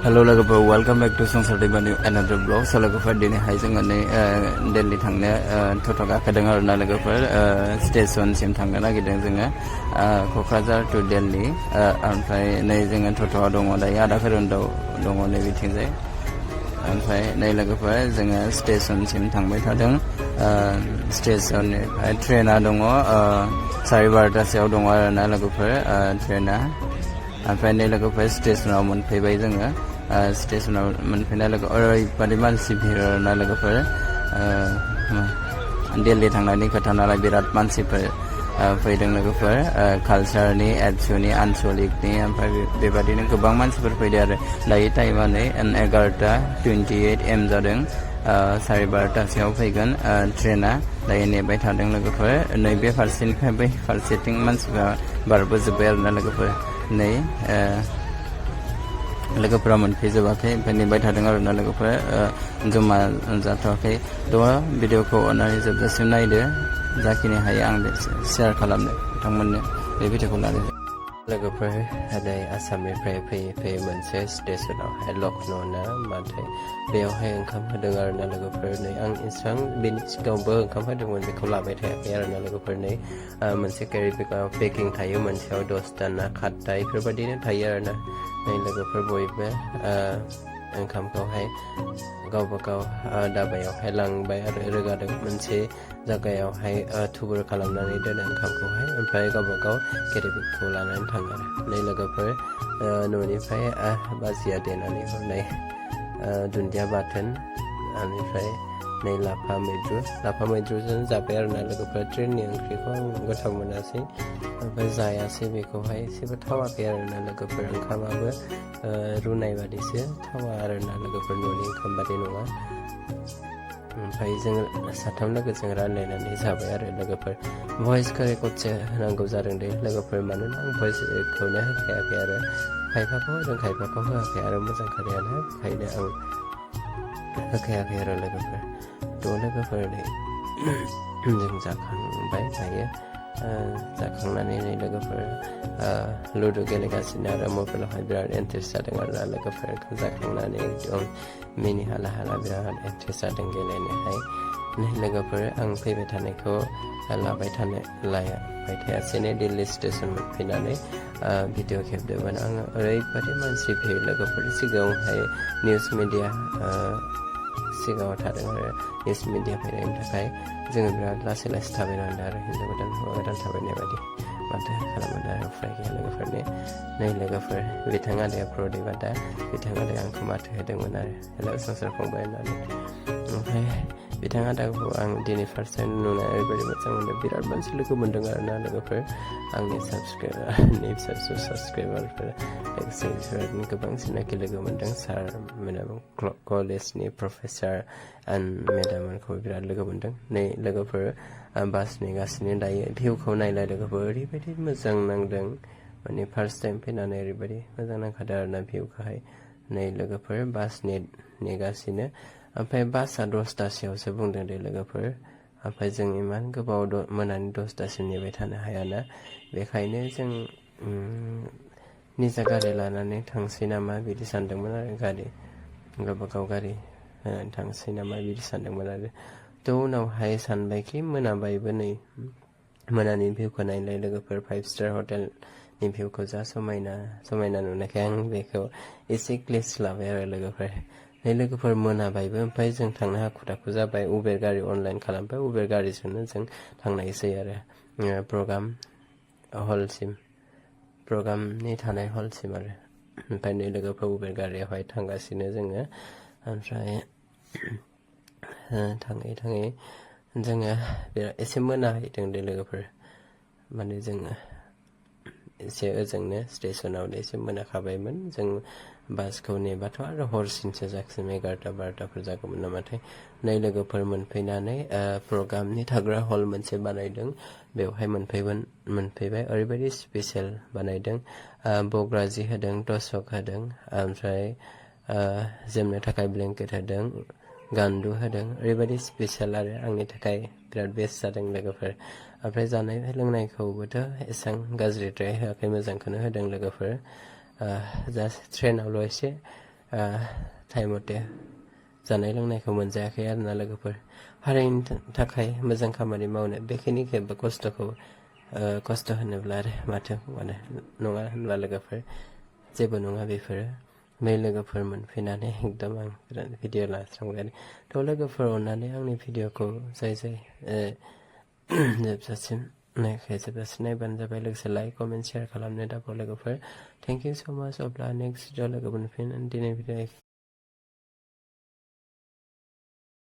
Hello logofer, welcome back to another vlog. So logofer dini hai जोङो नै दिल्ली थांनो थथ गाखोदों आरोना लोगोफोर स्टेशन सिम थांनो नागिरदों जोङो क'क्राझार टु दिल्ली ओमफ्राय नै जोङो थथआव दङ दायो आदा खोरोन्दाव दङ नै बिथिंजाय ओमफ्राय नै लोगोफोर जोङो स्टेशन सिम थांबाय थादों स्टेशननिफ्राय ट्रेना दङ 12:30 दङ आरोना लोगोफोर ट्रेना ओमफ्राय नै लोगोफोर स्टेशनाव मोनफैबाय जोङो स्टेशनाव मोनफैनाय लोगो ओरैबादि मानसि भिर आरोना लोगोफोर दिल्ली थांनायनि खोथा नालाय बिराद मानसिफोर फैदों लोगोफोर कालचारनि एबसुनि आनसलिकनि ओमफ्राय बेबादिनो गोबां मानसिफोर फैदों आरो दायो टाइमा नै 11:28 AM जादों 12:30 फैगोन ट्रेना दायो नेबाय थादों लोगोफोर नैबे फारसेनिफ्राय बै फारसेथिं मानसिफ्रा बारबोजोब्बाय आरोना लोगोफोर नै लोगोफोरा मोनफैजोबाखै ओमफ्राय नेबाय थादों आरोना लोगोफोर जमा जाथ'वाखै थ' भिडिअखौ अननानै जोबजासिम नायदो जाखिनि हायो आं शेयार खालामनो नोंथांमोननो बे भिडिअखौ लादो लोगोफोर नै आसामनिफ्राय फैयै फैयै मोनसे स्टेशनावहाय लखनौ ना माथो बेयावहाय ओंखाम होदों आरोना लोगोफोर नै आं इसेबां बेनि सिगाङावबो ओंखाम होदोंमोन बेखौ लाबाय थायाखै आरोना लोगोफोर नै मोनसे केरि बेगाव पेकिं थायो मोनसेयाव 10ता ना 7ता बेफोरबायदिनो थायो आरोना नै लोगोफोर बयबो ओंखामखौहाय गावबा गाव दाबायावहाय लांबाय आरो रोगादों मोनसे जायगायावहाय थुबुर खालामनानै दोनो ओंखामखौहाय ओमफ्राय गावबा गाव केरि बेगखौ लानानै थाङो आरो नै लोगोफोर न'निफ्राय बाजिया देनानै हरनाय दुन्दिया बाथोन बेनिफ्राय नै लाफा मैद्रुजों जाबाय आरोना लोगोफोर ट्रेननि ओंख्रिखौ आं गोथाव मोनासै ओमफ्राय जायासै बेखौहाय एसेबो थावाखै आरोना लोगोफोर ओंखामाबो रुनाय बादिसो थावा आरोना लोगोफोर न'नि ओंखाम बादि नङा ओमफ्राय जों साथाम लोगोजों रानलायनानै जाबाय आरो लोगोफोर भइसखौ रेकर्डसो होनांगौ जादों दे लोगोफोर मानोना आं भइसखौनो होखायाखै आरो खायफाखौ होदों खायफाखौ होआखै आरो मोजां खोनायानो बेखायनो आं होखायाखै आरो लोगोफोर थ' लोगोफोर जों जाखांबाय दायो जाखांनानै नै लोगोफोर लुदु गेलेगासिनो आरो मबाइलावहाय बिराद इन्टारेस्ट जादों आरोना लोगोफोर ओंखाम जाखांनानै एकदम मिनि हाला बिराद इन्टारेस्ट जादों गेलेनोहाय नै लोगोफोर आं फैबाय थानायखौ लाबाय थायासै नै दिल्ली स्टेशन मोनफैनानै भिडिअ खेबदोंमोन आङो ओरैबादि मानसि भिर लोगोफोरनि सिगाङावहाय निउस मिडिया सिगाङाव थादों आरो निउस मिडिया फैनायनि थाखाय जोङो बिराद लासै थाबायनांदों आरो हिन्जाव गोदान हौवा गोदान थाबायनाय बायदि माथो खालामनो आरो उफाय गैया लोगोफोरनि नै लोगोफोर बिथाङा आदाया प्रदिबादा बिथाङा आदाया आंखौ माथो होदोंमोन आरो हेलौ संसार फंबाय होननानै ओमफ्राय बिथाङा आदाखौ आं दिनै फार्स्ट टाइम नुनाय ओरैबायदि मोजां मोनदों बिराद मानसि लोगो मोनदों आरोना लोगोफोर आंनि साबसक्राइबारफोर लोगोसे बेफोरबायदिनो गोबां सिनाखि लोगो मोनदों सार मेडाम कलेजनि प्रफेसार मेडाममोनखौ बिराद लोगो मोनदों नै लोगोफोर बास नेगासिनो दायो भिउखौ नायलाय लोगोफोर ओरैबायदि मोजां नांदों माने फार्स्ट टाइम फैनानै ओरैबायदि मोजां नांखादों आरोना भिउखौहाय नै लोगोफोर बास नेगासिनो ओमफ्राय बासआ 10तासोआवसो बुंदों दे लोगोफोर ओमफ्राय जों इमान गोबाव मोनानि 10तासिम नेबाय थानो हायाना बेखायनो जों निजा गारि लानानै थांसै नामा बिदि सानदोंमोन आरो गावबागाव गारि होनानै थांसै नामा बिदि सानदोंमोन आरो थ' उनावहाय सानबायखि मोनाबायबो नै मोनानि भिउखौ नायलाय लोगोफोर 5-स्टार हटेलनि भिउखौ जा समायना नुनायखाय आं बेखौ एसे क्लिप्स लाबाय आरो लोगोफोर नै लोगोफोर मोनाबायबो ओमफ्राय जों थांनो हाखु दाखु जाबाय उबेर गारि अनलाइन खालामबाय उबेर गारिजोंनो जों थांनायसै आरो प्रग्रामनि थानाय हलसिम आरो ओमफ्राय नै लोगोफोर उबेर गारियावहाय थांगासिनो जोङो ओमफ्राय थाङै जोङो एसे मोनाहैदों दे लोगोफोर माने जोङो एसे ओजोंनो स्टेशनाव एसे मोनाखाबायमोन जों बासखौ नेबाथ' आरो हरसिनसो जागोन 11-12 जागौमोन नामाथाय नै लोगोफोर मोनफैनानै प्रग्रामनि थाग्रा हल मोनसे बानायदों बेवहाय मोनफैबाय ओरैबायदि स्पेसियेल बानायदों बग्रा जि होदों तसक होदों ओमफ्राय जोमनो थाखाय ब्लेंकेट होदों गान्दु होदों ओरैबायदि स्पेसियेल आरो आंनि थाखाय बिराद बेस्ट जादों लोगोफोर ओमफ्राय जानाय लोंनायखौबोथ' एसेबां गाज्रिद्राय होआखै मोजांखौनो होदों लोगोफोर जास्ट ट्रेनावल' एसे टाइम मथे जानाय लोंनायखौ मोनजायाखै आरोना लोगोफोर हारिनि थाखाय मोजां खामानि मावनो बेखिनिखौबो खस्थ' होनोब्ला आरो माथो माने नङा होनबा लोगोफोर जेबो नङा बेफोरो बे लोगोफोर मोनफैनानै एकदम आं भिडिअ लास्रांबाय आरो थ' लोगोफोर अननानै आंनि भिडिअखौ जाय जोबजासिम नायबानो जाबाय लोगोसे लाइक कमेन्ट शेयार खालामनो दाबाव लोगोफोर थेंक इउ स' माच अब्ला नेक्स्ट भिडिअ लोगो मोनफिन दिनै भिडिअ